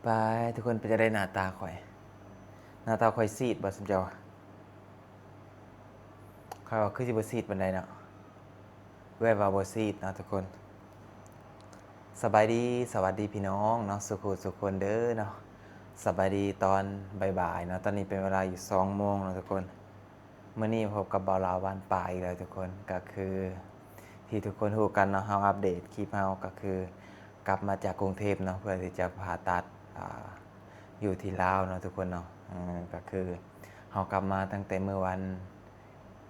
ປາຍ ທຸກຄົນ ເປັນຈັ່ງໃດໜ້າຕາຂ້ອຍ? ໜ້າຕາຂ້ອຍຊີດບໍ່ ຊຸມເຈົ້າ? ຂ້ອຍວ່າຄືຊິບໍ່ຊີດປານໃດເນາະ. ເອື້ອຍວ່າບໍ່ຊີດເນາະທຸກຄົນ. ສະບາຍດີ ສະຫວັດດີພີ່ນ້ອງເນາະ ສູ່ຜູ້ສູ່ຄົນເດີເນາະ. ສະບາຍດີຕອນບ່າຍໆເນາະ. ຕອນນີ້ເປັນເວລາຢູ່ສອງໂມງເນາະທຸກຄົນ. ມື້ນີ້ພົບກັບບ່າວລາວບ້ານປ່າອີກແລ້ວທຸກຄົນ. ກໍຄືທີ່ທຸກຄົນຮູ້ກັນເນາະ, ເຮົາອັບເດດຄລິບເຮົາ ກໍຄືກັບມາຈາກກຸງເທບເນາະ ເພື່ອທີ່ຈະຜ່າຕັດ ອ່າ ຢູ່ທີ່ລາວເນາະທຸກຄົນເນາະ. ເອີ ກໍຄືເຮົາກັບມາຕັ້ງແຕ່ມື້ວັນ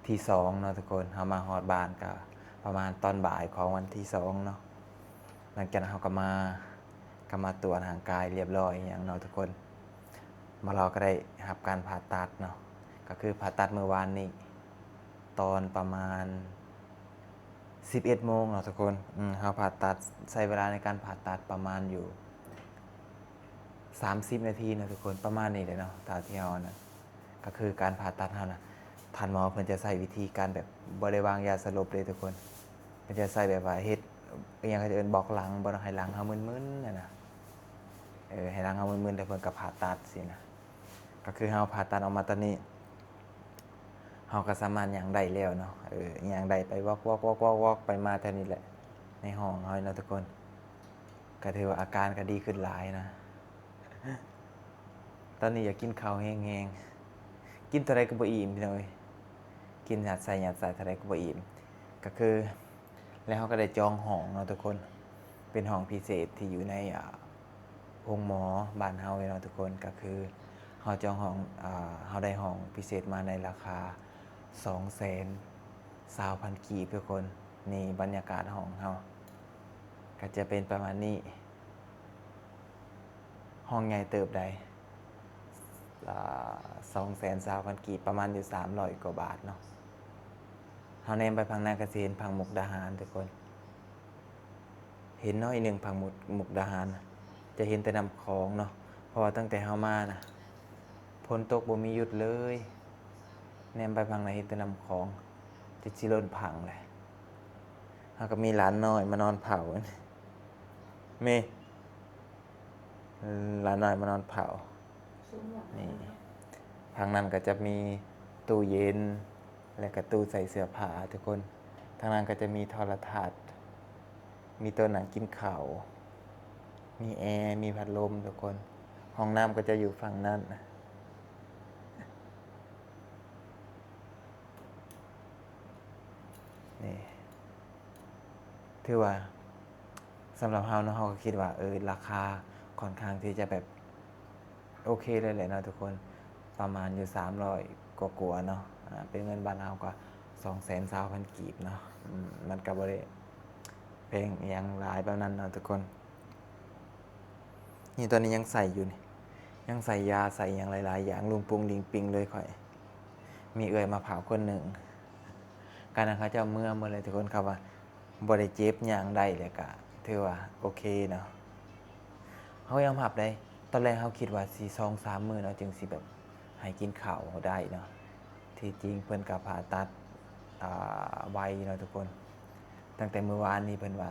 ທີສອງເນາະທຸກຄົນ. ເຮົາມາຮອດບ້ານກໍປະມານຕອນບ່າຍຂອງວັນທີສອງເນາະ. ຫຼັງຈາກນັ້ນເຮົາກໍມາ ກໍມາກວດຮ່າງກາຍລຽບຮ້ອຍອີ່ຫຍັງເນາະທຸກຄົນ. ມາ ເຮົາກໍໄດ້ຮັບການຜ່າຕັດເນາະ, ກໍຄືຜ່າຕັດມື້ວານນີ້ຕອນປະມານສິບເອັດໂມງເນາະທຸກຄົນ. ອືມ ເຮົາຜ່າຕັດ ໃຊ້ເວລາໃນການຜ່າຕັດປະມານຢູ່ສາມສິບນາທີເນາະທຸກຄົນ, ປະມານນີ້ແຫຼະເນາະ ຕາມທີ່ເຮົາອັນນັ້ນ. ກໍຄືການຜ່າຕັດເຮົານະ ທ່ານໝໍເພິ່ນຈະໃຊ້ວິທີການແບບບໍ່ໄດ້ວາງຢາສະຫຼົບເດ້ທຸກຄົນ. ເພິ່ນຈະໃຊ້ແບບວ່າເຮັດ ອີ່ຫຍັງ ເຂົາຈະເອີ້ນບລັອກຫຼັງບໍ່ເນາະ, ໃຫ້ຫຼັງເຮົາມຶນໆຫັ້ນນະ. ເອີ ໃຫ້ຫຼັງເຮົາມຶນໆ ແລ້ວເພິ່ນກໍຜ່າຕັດຊີ້ນະ. ກໍຄືເຮົາຜ່າຕັດອອກມາຕອນນີ້ ເຮົາກໍສາມາດຍ່າງໄດ້ແລ້ວເນາະ. ເອີ ຍ່າງໄດ້ໄປວອກໆໆໆ ໄປມາແຖວນີ້ແຫຼະ ໃນຫ້ອງເຮົາເນາະທຸກຄົນ. ກໍຖືວ່າອາການກໍດີຂຶ້ນຫຼາຍນະ. ຕອນນີ້ຢາກກິນເຂົ້າແຮງໆ, ກິນເທົ່າໃດກໍບໍ່ອີ່ມ ພີ່ນ້ອງເອີຍ. ກິນຫຍັດໃສ່ຫຍັດໃສ່ເທົ່າໃດກໍບໍ່ອີ່ມ. ກໍຄື ແລ້ວເຮົາກໍໄດ້ຈອງຫ້ອງເນາະທຸກຄົນ, ເປັນຫ້ອງພິເສດທີ່ຢູ່ໃນ ອ່າ ໂຮງໝໍບ້ານເຮົາເນາະທຸກຄົນ. ກໍຄືເຮົາຈອງຫ້ອງ ອ່າ ເຮົາໄດ້ຫ້ອງພິເສດມາໃນລາຄາສອງແສນຊາວພັນກີບທຸກຄົນ. ນີ້ບັນຍາກາດຫ້ອງເຮົາ ກໍຈະເປັນປະມານນີ້. ຫ້ອງໃຫຍ່ເຕີບໃດ໋ ອ່າ ສອງແສນຊາວພັນກີບ ປະມານຢູ່ສາມຮ້ອຍກວ່າບາດເນາະ. ເຮົາແນມໄປຝັ່ງນັ້ນກໍຊິເຫັນຝັ່ງມຸກດາຫານທຸກຄົນ, ເຫັນໜ້ອຍໜຶ່ງຝັ່ງມຸກ ມຸກດາຫານ ຈະເຫັນແຕ່ນ້ຳຂອງເນາະ. ເພາະວ່າຕັ້ງແຕ່ເຮົາມານະ ຝົນຕົກບໍ່ມີຢຸດເລີຍ. ແນມໄປຝັ່ງໃດເຫັນແຕ່ນ້ຳຂອງ ຈະຊິລົ້ນຝັ່ງແຫຼະ. ເຮົາກໍມີຫຼານນ້ອຍມານອນເຝົ້າ ເມ ຫຼານນ້ອຍມານອນເຝົ້າ. ນີ້ ທາງນັ້ນກໍຈະມີຕູ້ເຢັນ ແລະກະຕູ້ໃສ່ເສື້ອຜ້າທຸກຄົນ. ທາງນັ້ນກໍຈະມີໂທລະທັດ ມີໂຕະນັ່ງກິນເຂົ້າ ມີແອ ມີພັດລົມທຸກຄົນ. ຫ້ອງນ້ຳກໍຈະຢູ່ຝັ່ງນັ້ນ. ນີ້ ຖືວ່າສຳລັບເຮົາເນາະ ເຮົາກໍຄິດວ່າ ເອີ ລາຄາຂ້ອນຂ້າງທີ່ຈະແບບໂອເຄເລີຍແຫຼະເນາະທຸກຄົນ, ປະມານຢູ່ສາມຮ້ອຍກວ່າໆເນາະ. ອາ ເປັນເງິນບາດເຮົາກໍສອງແສນຊາວພັນກີບເນາະ. ອືມ ມັນກໍບໍ່ໄດ້ແພງອີ່ຫຍັງຫຼາຍປານນັ້ນເນາະທຸກຄົນ. ນີ້ ຕອນນີ້ຍັງໃສ່ຢູ່ນີ້ ຍັງໃສ່ຢາໃສ່ຫຍັງຫຼາຍໆຢ່າງ ລຸງປຸງລິງປິງເລີຍຂ້ອຍ. ມີເອື້ອຍມາເຝົ້າຄົນໜຶ່ງ ການນັ້ນເຂົາເຈົ້າເມືອໝົດເລີຍທຸກຄົນ. ເຂົາວ່າບໍ່ໄດ້ເຈັບ ຍ່າງໄດ້ ແລ້ວກະຖືວ່າໂອເຄເນາະ. ເຮົາຍອມຮັບໄດ້ ຕອນແລກເຮົາຄິດວ່າຊິສອງສາມມື້ເນາະ ຈຶ່ງຊິແບບໃຫ້ກິນເຂົ້າໄດ້ເນາະ. ທີ່ຈິງເພິ່ນກະຜ່າຕັດ ອ່າ ໄວເນາະທຸກຄົນ. ຕັ້ງແຕ່ມື້ວານນີ້ເພິ່ນວ່າ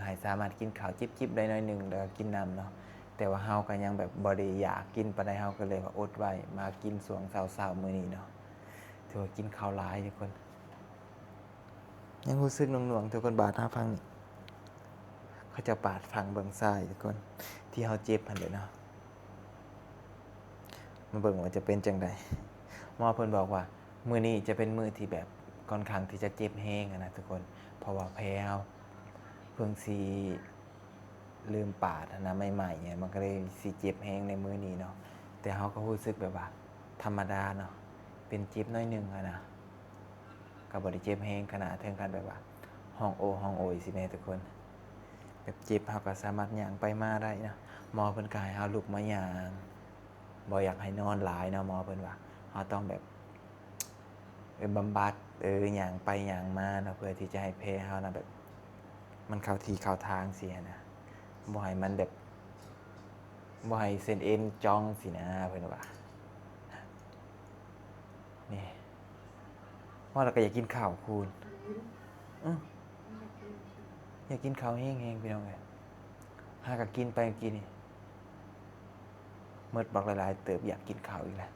ໃຫ້ສາມາດກິນເຂົ້າຈິບໆໄດ້ໜ້ອຍໜຶ່ງ ແລ້ວກໍກິນນ້ຳເນາະ. ແຕ່ວ່າເຮົາກໍຍັງແບບບໍ່ໄດ້ຢາກກິນປານໃດ ເຮົາກໍເລີຍວ່າອົດໄວ້ ມາກິນຊ່ວງເຊົ້າໆມື້ນີ້ເນາະ. ຖືວ່າກິນເຂົ້າຫຼາຍທຸກຄົນ. ຍັງຮູ້ສຶກໜ່ວງໆທຸກຄົນ. ບາດເຮົາຝັ່ງນີ້ ເຂົາເຈົ້າປາດຝັ່ງເບື້ອງຊ້າຍທຸກຄົນ ທີ່ເຮົາເຈັບຫັ້ນແຫຼະເນາະ. ມາເບິ່ງວ່າຈະເປັນຈັ່ງໃດ. ໝໍເພິ່ນບອກວ່າ ມື້ນີ້ຈະເປັນມື້ທີ່ແບບຂ້ອນຂ້າງທີ່ຈະເຈັບແຮງຫັ້ນນະທຸກຄົນ, ເພາະວ່າແຜເຮົາເພິ່ງຊິເລີ່ມປາດຫັ້ນນະ ໃໝ່ໆ ມັນກໍເລີຍຊິເຈັບແຮງໃນມື້ນີ້ເນາະ. ແຕ່ເຮົາກໍຮູ້ສຶກແບບວ່າທຳມະດາເນາະ, ເປັນເຈັບໜ້ອຍໜຶ່ງຫັ້ນນະ. ກໍບໍ່ໄດ້ເຈັບແຮງຂະໜາດເຖິງຂັ້ນແບບວ່າຮ້ອງໂອຮ້ອງໂອຍຊີ້ແມ່ທຸກຄົນ. ແບບເຈັບເຮົາກໍສາມາດຍ່າງໄປມາໄດ້ເນາະ. ໝໍເພິ່ນກໍໃຫ້ເຮົາລຸກມາຍ່າງ, ບໍ່ຢາກໃຫ້ນອນຫຼາຍເນາະ. ໝໍເພິ່ນວ່າເຮົາຕ້ອງແບບ ເອີ ບຳບັດ ເອີ ຍ່າງໄປຍ່າງມາເນາະ ເພື່ອທີ່ຈະໃຫ້ແຜເຮົານະ ແບບມັນເຂົ້າທີ່ເຂົ້າທາງຊີ້ຫັ້ນນະ, ບໍ່ໃຫ້ມັນແບບ ບໍ່ໃຫ້ເສັ້ນເອັນຈ່ອງຊີ້ນະ ເພິ່ນວ່າ. ນີ້ ເວົ້າແລ້ວກໍຢາກກິນເຂົ້າຄູນ. ອື ຢາກກິນເຂົ້າແຮງໆ ພີ່ນ້ອງເອີຍ. ຫາກໍກິນໄປກີ້ນີ້ ໝົດບັກຫຼາຍໆເຕີບ ຢາກກິນເຂົ້າອີກແລ້ວ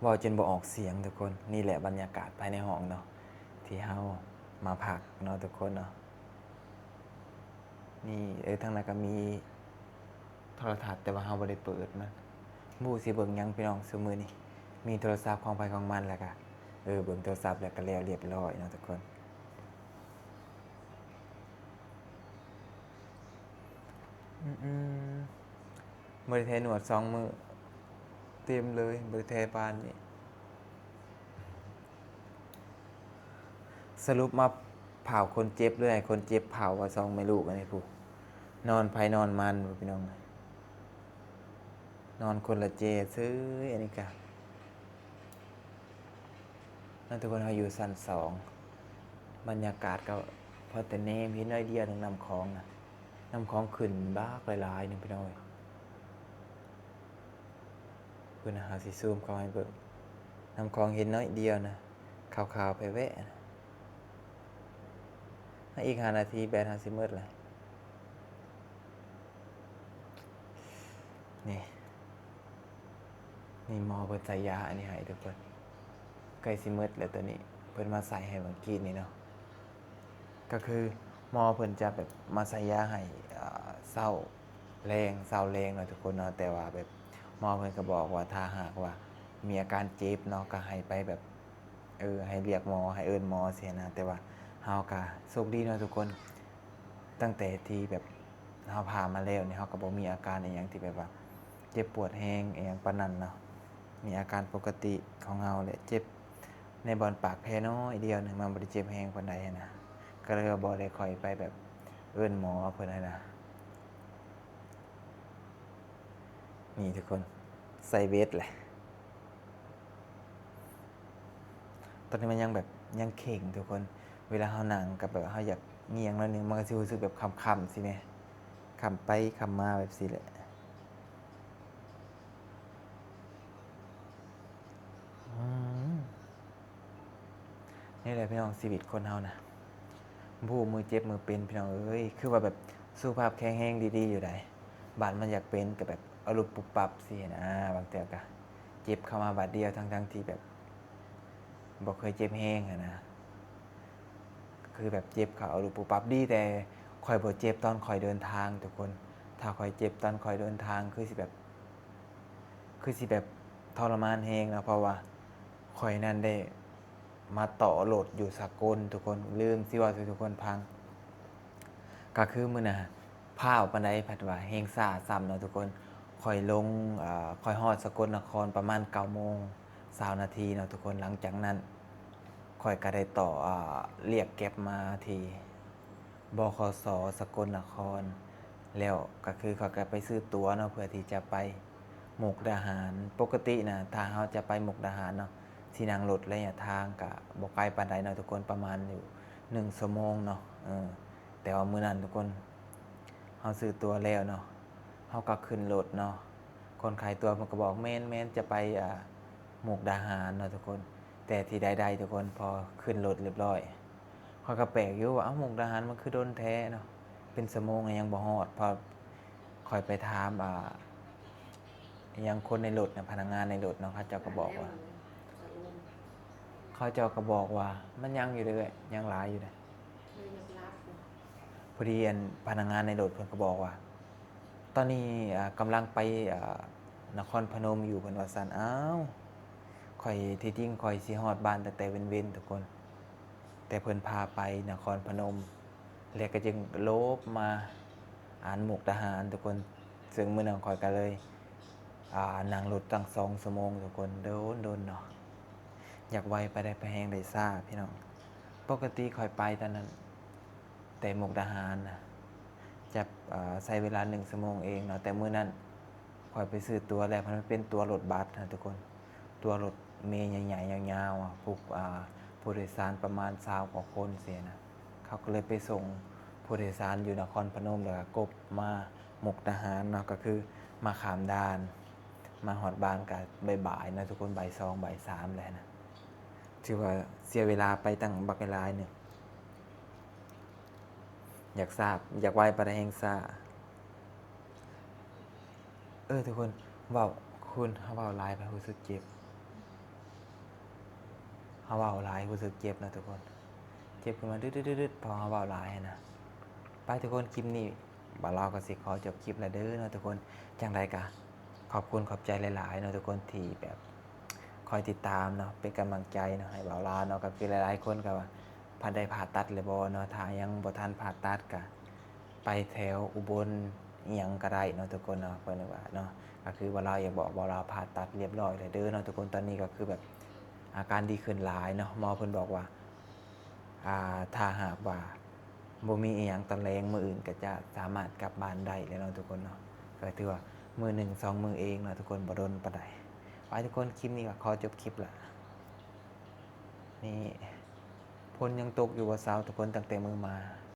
ເວົ້າຈົນບໍ່ອອກສຽງທຸກຄົນ. ນີ້ແຫຼະບັນຍາກາດພາຍໃນຫ້ອງເນາະ ທີ່ເຮົາມາພັກເນາະທຸກຄົນເນາະ. ນີ້ ເອີ ທາງນັ້ນກໍມີໂທລະທັດ ແຕ່ວ່າເຮົາບໍ່ໄດ້ເປີດມັນ. ບໍ່ຮູ້ຊິເບິ່ງຫຍັງພີ່ນ້ອງ ຊຸມື້ນີ້ມີໂທລະສັບຂອງໃຜຂອງມັນ ແລ້ວກໍ ເອີ ເບິ່ງໂທລະສັບແລ້ວກໍແລ້ວລຽບລ້ອຍເນາະທຸກຄົນ. ອືມ ບໍ່ໄດ້ແທໜວດສອງມື້ເຕັມເລີຍ ບໍ່ໄດ້ແທປານນີ້. ສະຫຼຸບມາເຜົາຄົນເຈັບ ຫຼືໃຫ້ຄົນເຈັບເຜົາວ່າ ສອງແມ່ລູກອັນນີ້ ຜູ້ນອນໃຜນອນມັນ ພີ່ນ້ອງ ນອນຄົນລະເຈເຊີຍ. ອັນນີ້ກະ ນັ້ນທຸກຄົນ ເຮົາຢູ່ຊັ້ນສອງ ບັນຍາກາດກໍພໍແຕ່ແນມເຫັນໜ້ອຍດຽວໜຶ່ງ ນ້ຳຂອງນະ ນ້ຳຂອງຂຶ້ນບັກຫຼາຍໆໜຶ່ງ ພີ່ນ້ອງເອີຍ. ເພິ່ນຫາຊິຊູມເຂົ້າໃຫ້ເບິ່ງ ນ້ຳຂອງເຫັນໜ້ອຍດຽວນະ ຂາວໆແພະແວະນະ. ໃຫ້ອີກຫ້ານາທີ ແບດເຮົາຊິໝົດແລ້ວ. ນີ້ ນີ້ໝໍເພິ່ນໃສ່ຢາອັນນີ້ໃຫ້ທຸກຄົນ ໃກ້ຊິໝົດແລ້ວ ໂຕນີ້ເພິ່ນມາໃສ່ໃຫ້ເມື່ອກີ້ນີ້ເນາະ. ກໍຄືໝໍເພິ່ນຈະແບບມາໃສ່ຢາໃຫ້ ເອີ ເຊົ້າແລງ ເຊົ້າແລງເນາະທຸກຄົນເນາະ. ແຕ່ວ່າແບບໝໍເພິ່ນກໍບອກວ່າ ຖ້າຫາກວ່າມີອາການເຈັບເນາະ ກໍໃຫ້ໄປແບບ ເອີ ໃຫ້ລຽກໝໍ ໃຫ້ເອີ້ນໝໍຊີ້ນະ. ແຕ່ວ່າເຮົາກໍໂຊກດີເນາະທຸກຄົນ ຕັ້ງແຕ່ທີ່ແບບເຮົາຜ່າມາແລ້ວນີ້ ເຮົາກໍບໍ່ມີອາການອີ່ຫຍັງທີ່ແບບວ່າເຈັບປວດແຮງອີ່ຫຍັງປານນັ້ນເນາະ. ມີອາການປົກກະຕິຂອງເຮົາແຫຼະ ເຈັບໃນບ່ອນປາກແຜນ້ອຍດຽວໜຶ່ງ ມັນບໍ່ໄດ້ເຈັບແຮງປານໃດຫັ້ນນະ ກໍເລີຍວ່າບໍ່ໄດ້ຄ່ອຍໄປແບບເອີ້ນໝໍເພິ່ນຫັ້ນນະ. ນີ້ທຸກຄົນ ໃສ່ເວັດແຫຼະ. ຕອນນີ້ມັນຍັງແບບ ຍັງເຄັ່ງທຸກຄົນ ເວລາເຮົານັ່ງກໍແບບ ເຮົາຢາກງຽງໜ້ອຍໜຶ່ງ ມັນກໍຊິຮູ້ສຶກແບບຄ້ຳໆຊີ້ແໝ່ ຄ້ຳໄປຄ້ຳມາແບບຊີ້ແຫຼະ. ອືມ ນີ້ແຫຼະພີ່ນ້ອງ ຊີວິດຄົນເຮົານະ ບໍ່ຮູ້ມື້ເຈັບມື້ເປັນ ພີ່ນ້ອງເອີຍ. ຄືວ່າແບບສຸຂະພາບແຂງແຮງດີໆຢູ່ໃດ໋ ບາດມັນຢາກເປັນກໍແບບອະລຸບປຸບປັບຊີ້ນະ. ບາງເທື່ອກໍເຈັບເຂົ້າມາບາດດຽວ ທັງໆທີ່ແບບບໍ່ເຄີຍເຈັບແຮງຫັ້ນນະ ຄືແບບເຈັບເຂົ້າອະລຸບປຸບປັບ. ດີແຕ່ຂ້ອຍບໍ່ເຈັບຕອນຂ້ອຍເດີນທາງທຸກຄົນ ຖ້າຂ້ອຍເຈັບຕອນຂ້ອຍເດີນທາງ ຄືຊິແບບ ຄືຊິແບບທໍລະມານແຮງເນາະ ເພາະວ່າຂ້ອຍນັ້ນໄດ້ມາຕໍ່ລົດຢູ່ສາກົນທຸກຄົນ. ລືມຊິເວົ້າສູ່ທຸກຄົນຟັງ ກໍຄືມື້ນັ້ນພ້າວປານໃດ ພັດວ່າແຮງຊ້າຊ້ຳເນາະທຸກຄົນ. ຂ້ອຍລົງ ເອີ ຂ້ອຍຮອດສະກົນນະຄອນປະມານເກົ້າໂມງຊາວນາທີເນາະທຸກຄົນ. ຫຼັງຈາກນັ້ນຂ້ອຍກໍໄດ້ຕໍ່ ເອີ ລຽກແກັບມາທີ່ ບຂສ ສະກົນນະຄອນ ແລ້ວກໍຄືຂ້ອຍກໍໄປຊື້ຕົ໋ວເນາະ ເພື່ອທີ່ຈະໄປມຸກດາຫານ. ປົກກະຕິນະ ຖ້າເຮົາຈະໄປມຸກດາຫານເນາະ ຊິນັ່ງລົດໄລຍະທາງກະບໍ່ໄກປານໃດເນາະທຸກຄົນ ປະມານຢູ່ໜຶ່ງຊົ່ວໂມງເນາະ. ເອີ ແຕ່ວ່າມື້ນັ້ນທຸກຄົນ ເຮົາຊື້ຕົ໋ວແລ້ວເນາະ ເຮົາກໍຂຶ້ນລົດເນາະ. ຄົນຂາຍຕົ໋ວເພິ່ນກໍບອກ ແມ່ນໆ ຈະໄປ ອາ ມຸກດາຫານເນາະທຸກຄົນ. ແຕ່ທີ່ໃດໆ ທຸກຄົນ ພໍຂຶ້ນລົດລຽບລ້ອຍ ຂ້ອຍກໍແປກຢູ່ວ່າ ເອົ້າ ມຸກດາຫານມັນຄືດົນແທ້ເນາະ ເປັນຊົ່ວໂມງກໍຍັງບໍ່ຮອດ. ພໍຂ້ອຍໄປຖາມ ອາ ອີ່ຫຍັງ ຄົນໃນລົດນະ ພະນັກງານໃນລົດເນາະ ເຂົາເຈົ້າກໍບອກວ່າ ເຂົາເຈົ້າກໍບອກວ່າ ມັນຍັງຢູ່ເດີ້ ຍັງຫຼາຍຢູ່ເດ້. ພໍດີອັນພະນັກງານໃນລົດເພິ່ນກໍບອກວ່າ ຕອນນີ້ ອາ ກຳລັງໄປ ອາ ນະຄອນພະນົມຢູ່ ເພິ່ນວ່າຊັ້ນ. ອ້າວ ຂ້ອຍ ທີ່ຈິງຂ້ອຍຊິຮອດບ້ານຕັ້ງແຕ່ເວັນໆ ທຸກຄົນ ແຕ່ເພິ່ນພາໄປນະຄອນພະນົມ ແລ້ວກໍຈຶ່ງຫຼົບມາ ອັນ ມຸກດາຫານ ທຸກຄົນ. ເຊິ່ງມື້ນັ້ນຂ້ອຍກໍເລີຍ ອາ ນັ່ງລົດຕັ້ງສອງຊົ່ວໂມງ ທຸກຄົນ ດົນໆ ເນາະ. ຢາກໄວໄປໄດ້ ໄປແຮງໄດ້ຊ້າ ພີ່ນ້ອງ. ປົກກະຕິຂ້ອຍໄປຕອນນັ້ນ ແຕ່ມຸກດາຫານນະ ຈະ ເອີ ໃຊ້ເວລາໜຶ່ງຊົ່ວໂມງເອງເນາະ. ແຕ່ມື້ນັ້ນຂ້ອຍໄປຊື້ຕົ໋ວແລ້ວ ມັນເປັນຕົ໋ວລົດບັສນະທຸກຄົນ ຕົ໋ວລົດເມໃຫຍ່ໆ ຍາວໆ ອະ ຜູ້ ອາ ຜູ້ໂດຍສານປະມານຊາວກວ່າຄົນຊີ້ນະ. ເຂົາກໍເລີຍໄປສົ່ງຜູ້ໂດຍສານຢູ່ນະຄອນພະນົມ ແລ້ວກໍກົບມາມຸກດາຫານເນາະ ກໍຄືມາຂ້າມດ່ານ ມາຮອດບ້ານກໍບ່າຍໆ ເນາະທຸກຄົນ ບ່າຍສອງ ບ່າຍສາມແລ້ວນະ. ຖືວ່າເສຍເວລາໄປຕັ້ງບັກຫຼາຍໜຶ່ງ. ຢາກຊາບ ຢາກໄວປານໃດແຮງຊ້າ. ເອີ ທຸກຄົນ ເວົ້າ ຄຸນ ເຮົາເວົ້າຫຼາຍໄປ ຮູ້ສຶກເຈັບ ເຮົາເວົ້າຫຼາຍ ຮູ້ສຶກເຈັບເນາະທຸກຄົນ ເຈັບຂຶ້ນມາດຶດໆໆ ເພາະເຮົາເວົ້າຫຼາຍຫັ້ນນະ. ໄປທຸກຄົນ ຄລິບນີ້ບ່າວລາວກໍຊິຂໍຈົບຄລິບແລ້ວເດີເນາະທຸກຄົນ. ຈັ່ງໃດກໍຂອບຄຸນຂອບໃຈຫຼາຍໆເນາະທຸກຄົນ ທີ່ແບບຄອຍຕິດຕາມເນາະ ເປັນກຳລັງໃຈເນາະໃຫ້ບ່າວລາວເນາະ. ກໍຄືຫຼາຍໆຄົນກໍວ່າ ພັດໄດ້ຜ່າຕັດແລ້ວບໍ່ເນາະ? ຖ້າຍັງບໍ່ທັນຜ່າຕັດກໍ ໄປແຖວອຸບົນອີ່ຫຍັງກໍໄດ້ເນາະທຸກຄົນເນາະ ເພິ່ນວ່າເນາະ. ກໍຄືວ່າລາວຢາກບອກວ່າລາວຜ່າຕັດລຽບຮ້ອຍແລ້ວເດີເນາະທຸກຄົນ. ຕອນນີ້ກໍຄືແບບອາການດີຂຶ້ນຫຼາຍເນາະ. ໝໍເພິ່ນບອກວ່າ ອ່າ ຖ້າຫາກວ່າບໍ່ມີອີ່ຫຍັງຕອນແລງ ມື້ອື່ນກໍຈະສາມາດກັບບ້ານໄດ້ແລ້ວເນາະທຸກຄົນເນາະ. ກໍຖືວ່າມື້ໜຶ່ງສອງມື້ເອງເນາະທຸກຄົນ ບໍ່ດົນປານໃດ. ໄປທຸກຄົນ ຄລິບນີ້ກໍຂໍຈົບຄລິບລະ. ນີ້ ຝົນຍັງຕົກຢູ່ບໍ່ເຊົາທຸກຄົນ ຕັ້ງແຕ່ມື້ມາ